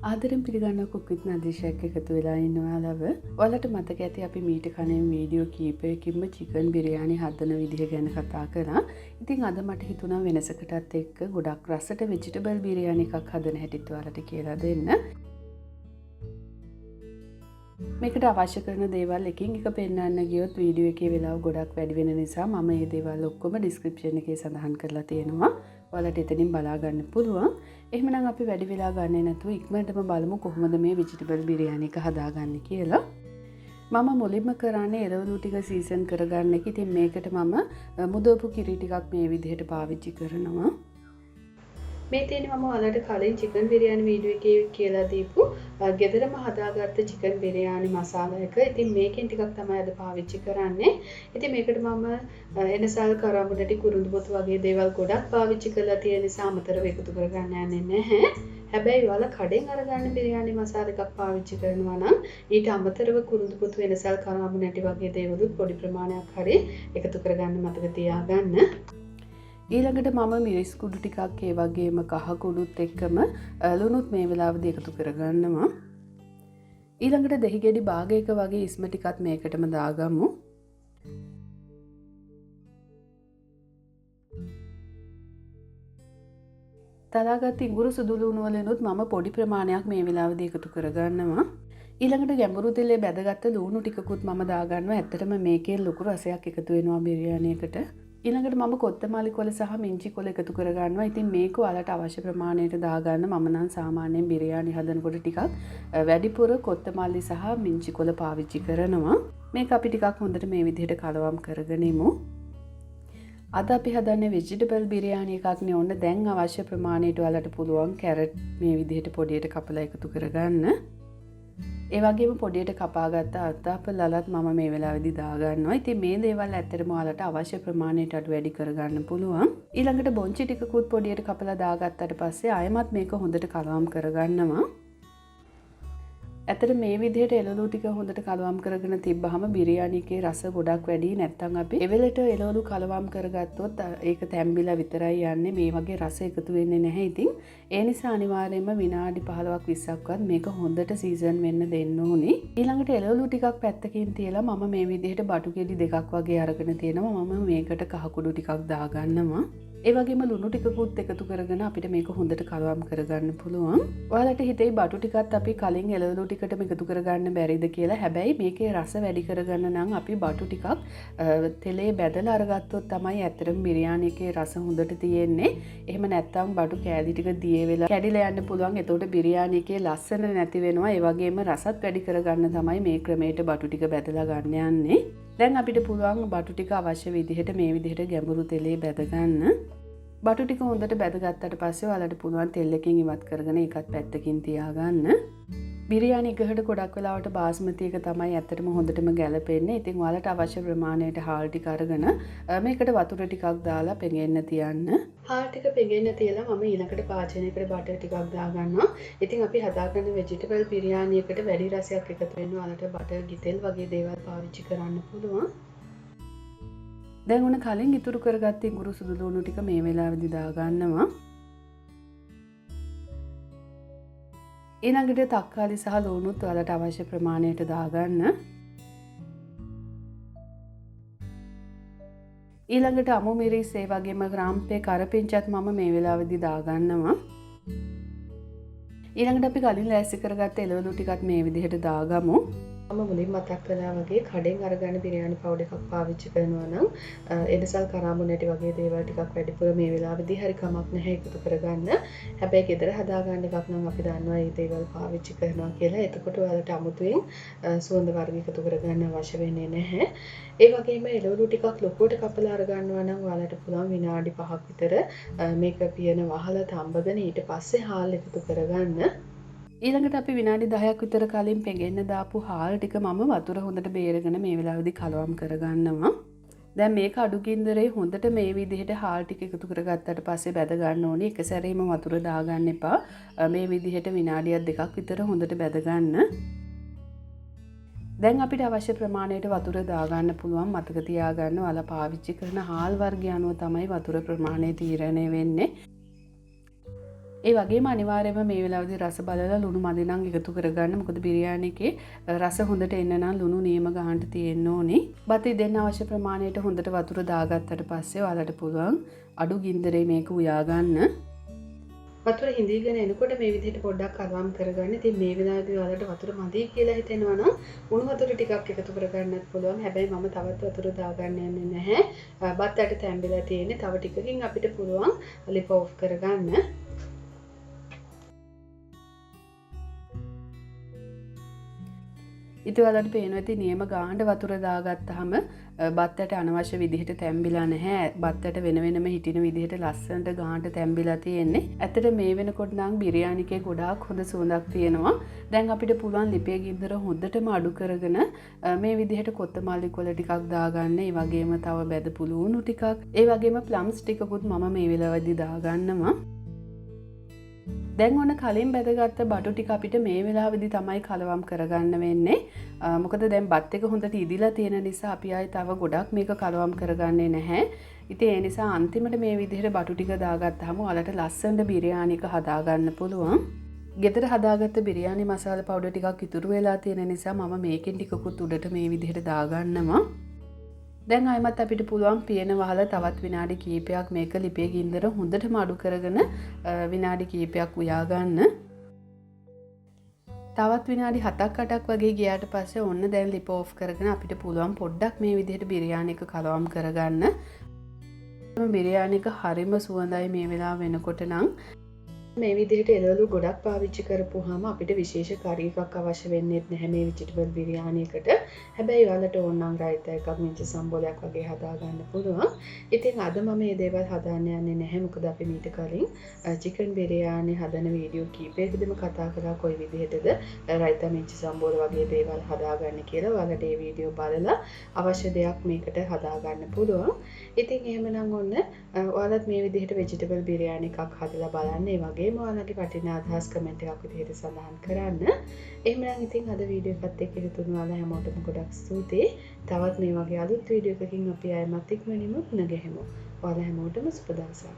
ආදරෙන් පිළිගන්නවා කුක් විත් නදීෂා එක්ක එකතු වෙලා ඉන්න ඔයාලව. ඔයාලට මතක ඇති අපි මීට කලින් වීඩියෝ කීපයකින්ම චිකන් බිරියානි හදන විදිහ ගැන කතා කරා. ඉතින් අද මට හිතුණා වෙනසකටත් එක්ක ගොඩක් රසට වෙජිටබල් බිරියානි එකක් හදන හැටිත් ඔයාලට කියලා දෙන්න. මේකට අවශ්‍ය කරන දේවල් එකින් එක පෙන්වන්න ගියොත් වීඩියෝ එකේ වෙලාව ගොඩක් වැඩි වෙන නිසා මම මේ දේවල් ඔක්කොම ඩිස්ක්‍රිප්ෂන් එකේ සඳහන් කරලා තියෙනවා. ඔයාලට එතනින් බලා ගන්න පුළුවන්. එහෙමනම් අපි වැඩි වෙලා ගන්නේ නැතුව ඉක්මනටම බලමු කොහොමද මේ වෙජිටබල් බිරියානි එක හදාගන්නේ කියලා. මම මුලින්ම කරන්නේ එළවලු ටික සීසන් කරගන්න එක. ඉතින් මේකට මම මුදවපු කිරි ටිකක් මේ විදිහට පාවිච්චි කරනවා. මේ තියෙන්නේ මම ඔයාලට කලින් චිකන් බිරියානි වීඩියෝ එකේ කියලා දීපු ගෙදරම හදාගත්ත චිකන් බිරියානි මසාලා එක. ඉතින් මේකෙන් ටිකක් තමයි අද පාවිච්චි කරන්නේ. ඉතින් මේකට මම එනසල් කරාඹු නැටි කුරුඳු පොතු වගේ දේවල් ගොඩක් පාවිච්චි කරලා තියෙන නිසා අමතරව එකතු කරගන්න යන්නේ නැහැ. හැබැයි ඔයාලා කඩෙන් අරගන්න බිරියානි මසාලා එකක් පාවිච්චි කරනවා නම් ඊට අමතරව කුරුඳු පොතු එනසල් කරාඹු නැටි වගේ දේවලුත් පොඩි ප්‍රමාණයක් හරි එකතු කරගන්න මතක තියාගන්න. ඊළඟට මම මිරිස් කුඩු ටිකක් ඒ වගේම කහ කුඩුත් එක්කම ලුණුත් මේ වෙලාවේදී එකතු කරගන්නවා. ඊළඟට දෙහි ගෙඩි භාගයක වගේ ඉස්ම ටිකත් මේකටම දාගමු. තලාගත් ඉඟුරු සුදු ලුණු වලිනුත් මම පොඩි ප්‍රමාණයක් මේ වෙලාවේදී එකතු කරගන්නවා. ඊළඟට ගැඹුරු තෙලේ බැදගත්ත ලුණු ටිකකුත් මම දාගන්නවා. ඇත්තටම මේකේ ලොකු රසයක් එකතු වෙනවා බිරියානි එකට. ඊළඟට මම කොත්තමල්ලි කොළ සහ මිංචි කොළ එකතු කරගන්නවා. ඉතින් මේක ඔයාලට අවශ්‍ය ප්‍රමාණයට දාගන්න. මම නම් සාමාන්‍යයෙන් බිරියානි හදනකොට ටිකක් වැඩිපුර කොත්තමල්ලි සහ මිංචි කොළ පාවිච්චි කරනවා. මේක අපි ටිකක් හොඳට මේ විදිහට කලවම් කරගෙනමු. අද අපි හදන්නේ වෙජිටබල් බිරියානි එකක් නේ. ඔන්න දැන් අවශ්‍ය ප්‍රමාණයට ඔයාලට පුළුවන් කැරට් මේ විදිහට පොඩියට කපලා එකතු කරගන්න. ඒ වගේම පොඩියට කපාගත්ත අත්ආපල් අලත් මම මේ වෙලාවේදී දාගන්නවා. ඉතින් මේ දේවල් ඇත්තටම ඔයාලට අවශ්‍ය ප්‍රමාණයට අඩු වැඩි කරගන්න පුළුවන්. ඊළඟට බොංචි ටිකකුත් පොඩියට කපලා දාගත්තට පස්සේ ආයෙමත් මේක හොඳට කලවම් කරගන්නවා. ඇත්තට මේ විදිහට එළවලු ටික හොඳට කලවම් කරගෙන තිබ්බහම බිරියානි එකේ රස ගොඩක් වැඩි. නැත්තම් අපි එවෙලට එළවලු කලවම් කරගත්තොත් ඒක තැම්බිලා විතරයි යන්නේ. මේ වගේ රස එකතු වෙන්නේ නැහැ. ඉතින් ඒ නිසා අනිවාර්යයෙන්ම විනාඩි 15ක් 20ක්වත් මේක හොඳට සීසන් වෙන්න දෙන්න ඕනේ. ඊළඟට එළවලු ටිකක් පැත්තකින් තියලා මම මේ විදිහට බටු ගෙඩි දෙකක් වගේ අරගෙන තියෙනවා. මම මේකට කහ කුඩු ටිකක් දාගන්නවා. ඒ වගේම ලුණු ටිකකුත් එකතු කරගෙන අපිට මේක හොඳට කලවම් කරගන්න පුළුවන්. ඔයාලට හිතෙයි බටු ටිකත් අපි කලින් එළවලු ටිකටම එකතු කරගන්න බැරිද කියලා. හැබැයි මේකේ රස වැඩි කරගන්න නම් අපි බටු ටිකක් තෙලේ බැදලා අරගත්තොත් තමයි ඇත්තටම බිරියානි එකේ රස හොඳට තියෙන්නේ. එහෙම නැත්නම් බටු කෑලි ටික දිය වෙලා කැඩිලා යන්න පුළුවන්. එතකොට බිරියානි එකේ ලස්සන නැති වෙනවා. ඒ වගේම රසත් වැඩි කරගන්න තමයි මේ ක්‍රමයට බටු ටික බැදලා ගන්න යන්නේ. දැන් අපිට පුළුවන් බටු ටික අවශ්‍ය විදිහට මේ විදිහට ගැඹුරු තෙලේ බැදගන්න. බටු ටික හොඳට බැදගත්තට පස්සේ ඔයාලට පුළුවන් තෙල් එකෙන් ඉවත් කරගෙන ඒකත් පැත්තකින් තියාගන්න. බිරියානි එකකට ගොඩක් වෙලාවට බාස්මති එක තමයි ඇත්තටම හොඳටම ගැලපෙන්නේ. ඉතින් ඔයාලට අවශ්‍ය ප්‍රමාණයට හාල් ටික අරගෙන මේකට වතුර ටිකක් දාලා පෙඟෙන්න තියන්න. හාල් ටික පෙඟෙන්න තියලා මම ඊළඟට පාචනයකට බටර් ටිකක් දාගන්නවා. ඉතින් අපි හදාගන්න වෙජිටබල් බිරියානි එකට වැඩි රසයක් එකතු වෙන්න ඔයාලට බටර්, ගිතෙල් වගේ දේවල් පාවිච්චි කරන්න පුළුවන්. දැන් ඔන්න කලින් ඉතුරු කරගත්ත ඉඟුරු සුදු ලුණු ටික මේ වෙලාවේදී දාගන්නවා. ඊළඟට තක්කාලි සහ ලුණුත් ඔයාලට අවශ්‍ය ප්‍රමාණයට දාගන්න. ඊළඟට අමු මිරිස් ඒ වගේම ග්‍රාම්පේ කරපිංචත් මම මේ වෙලාවේදී දාගන්නවා. ඊළඟට අපි කලින් ලෑස්ති කරගත්ත එළවලු ටිකත් මේ විදිහට දාගමු. මම මුලින් මතක් කළා වගේ කඩෙන් අරගන්න බිරියානි පවුඩර් එකක් පාවිච්චි කරනවා නම් එනසල් කරාඹු නැටි වගේ දේවල් ටිකක් වැඩිපුර මේ වෙලාවේදී හරි කමක් නැහැ එකතු කරගන්න. හැබැයි ගෙදර හදාගන්න එකක් නම් අපි දන්නවා මේ දේවල් පාවිච්චි කරනවා කියලා. එතකොට ඔයාලට අමුතුවෙන් සුවඳ වර්ග එකතු කරගන්න අවශ්‍ය වෙන්නේ නැහැ. ඒ වගේම එළවලු ටිකක් ලොකුවට කපලා අරගන්නවා නම් ඔයාලට පුළුවන් විනාඩි 5ක් විතර මේක පියන වහලා තම්බගෙන ඊට පස්සේ හාල් එකතු කරගන්න. ඊළඟට අපි විනාඩි 10ක් විතර කලින් පෙඟෙන්න දාපු හාල් ටික මම වතුර හොඳට බේරගෙන මේ වෙලාවේදී කලවම් කරගන්නවා. දැන් මේක අඩු ගින්දරේ හොඳට මේ විදිහට හාල් ටික එකතු කරගත්තට පස්සේ බැද ගන්න ඕනේ. එක සැරේම වතුර දාගන්න එපා. මේ විදිහට විනාඩියක් දෙකක් විතර හොඳට බැද ගන්න. දැන් අපිට අවශ්‍ය ප්‍රමාණයට වතුර දාගන්න පුළුවන්. මතක තියාගන්න ඔයාලා පාවිච්චි කරන හාල් වර්ගය අනුව තමයි වතුර ප්‍රමාණය තීරණය වෙන්නේ. ඒ වගේම අනිවාර්යයෙන්ම මේ වෙලාවේදී රස බලලා ලුණු මදි නම් එකතු කරගන්න. මොකද බිරියානි එකේ රස හොඳට එන්න නම් ලුණු නියම ගානට තියෙන්න ඕනේ. බත් ඉදෙන්න අවශ්‍ය ප්‍රමාණයට හොඳට වතුර දාගත්තට පස්සේ ඔයාලට පුළුවන් අඩු ගින්දරේ මේක උයා ගන්න. වතුර හිඳීගෙන එනකොට මේ විදිහට පොඩ්ඩක් කලවම් කරගන්න. ඉතින් මේ වෙලාවේදී ඔයාලට වතුර මදි කියලා හිතෙනවා නම් උණු වතුර ටිකක් එකතු කරගන්නත් පුළුවන්. හැබැයි මම තවත් වතුර දාගන්න යන්නේ නැහැ. බත් ඇට තැම්බිලා තියෙන්නේ. තව ටිකකින් අපිට පුළුවන් ලිප ඔෆ් කරගන්න. ඉතින් ඔයාලට පේනවා ඇති නියම ගානට වතුර දාගත්තාම බත් ඇට අනවශ්‍ය විදිහට තැම්බිලා නැහැ. බත් ඇට වෙන වෙනම හිටින විදිහට ලස්සනට ගානට තැම්බිලා තියෙන්නේ. ඇත්තට මේ වෙනකොට නම් බිරියානි එකේ ගොඩාක් හොඳ සුවඳක් තියෙනවා. දැන් අපිට පුළුවන් ලිපේ ගින්දර හොඳටම අඩු කරගෙන මේ විදිහට කොත්තමල්ලි කොළ ටිකක් දාගන්න. ඒ වගේම තව බැදපු ලුණු ටිකක්, ඒ වගේම ප්ලම්ස් ටිකකුත් මම මේ වෙලාවේදී දාගන්නවා. දැන් ඔන්න කලින් බැදගත්ත බටු ටික අපිට මේ වෙලාවේදී තමයි කලවම් කරගන්න වෙන්නේ. මොකද දැන් බත් එක හොඳට ඉදිලා තියෙන නිසා අපි ආයේ තව ගොඩක් මේක කලවම් කරගන්නේ නැහැ. ඉතින් ඒ නිසා අන්තිමට මේ විදිහට බටු ටික දාගත්තාම ඔයාලට ලස්සනට බිරියානි එක හදාගන්න පුළුවන්. ගෙදර හදාගත්ත බිරියානි මසාලා පවුඩර් ටිකක් ඉතුරු වෙලා තියෙන නිසා මම මේකෙන් ටිකකුත් උඩට මේ විදිහට දාගන්නවා. දැන් ආයෙමත් අපිට පුළුවන් පියන වහලා තවත් විනාඩි කිහිපයක් මේක ලිපේ ගින්දර හොඳටම අඩු කරගෙන විනාඩි කිහිපයක් උයා ගන්න. තවත් විනාඩි 7ක් 8ක් වගේ ගියාට පස්සේ ඔන්න දැන් ලිප ඕෆ් කරගෙන අපිට පුළුවන් පොඩ්ඩක් මේ විදිහට බිරියානි එක කලවම් කරගන්න. බිරියානි එක හරිම සුවඳයි මේ වෙලාව වෙනකොට නම්. මේ විදිහට එළවලු ගොඩක් පාවිච්චි කරපුවාම අපිට විශේෂ කරි එකක් අවශ්‍ය වෙන්නේ නැහැ මේ වෙජිටබල් බිරියානි එකට. හැබැයි ඔයාලට ඕන නම් රයිතා එකක් මිංචි සම්බෝලයක් වගේ හදාගන්න පුළුවන්. ඉතින් අද මම මේ දේවල් හදාන්න යන්නේ නැහැ. මොකද අපි මීට කලින් චිකන් බිරියානි හදන වීඩියෝ කීපයකදීම කතා කළා කොයි විදිහටද රයිතා මිංචි සම්බෝල වගේ දේවල් හදාගන්න කියලා. ඔයාලට මේ වීඩියෝ බලලා අවශ්‍ය දෙයක් මේකට හදාගන්න පුළුවන්. ඉතින් එහෙමනම් ඔන්න ඔයාලත් මේ විදිහට වෙජිටබල් බිරියානි එකක් හදලා බලන්න. ඒ වගේ ඔයාලගේ වටිනා අදහස් කමෙන්ට් එකක් විදිහට සඳහන් කරන්න. එහෙමනම් ඉතින් අද වීඩියෝ එකත් එක්ක එකතු වුණ ඔයාලා හැමෝටම ගොඩක් ස්තුතියි. තවත් මේ වගේ අලුත් වීඩියෝ එකකින් අපි ආයෙමත් ඉක්මනින්ම මුණ ගැහෙමු. ඔයාලා හැමෝටම සුබ දවසක්.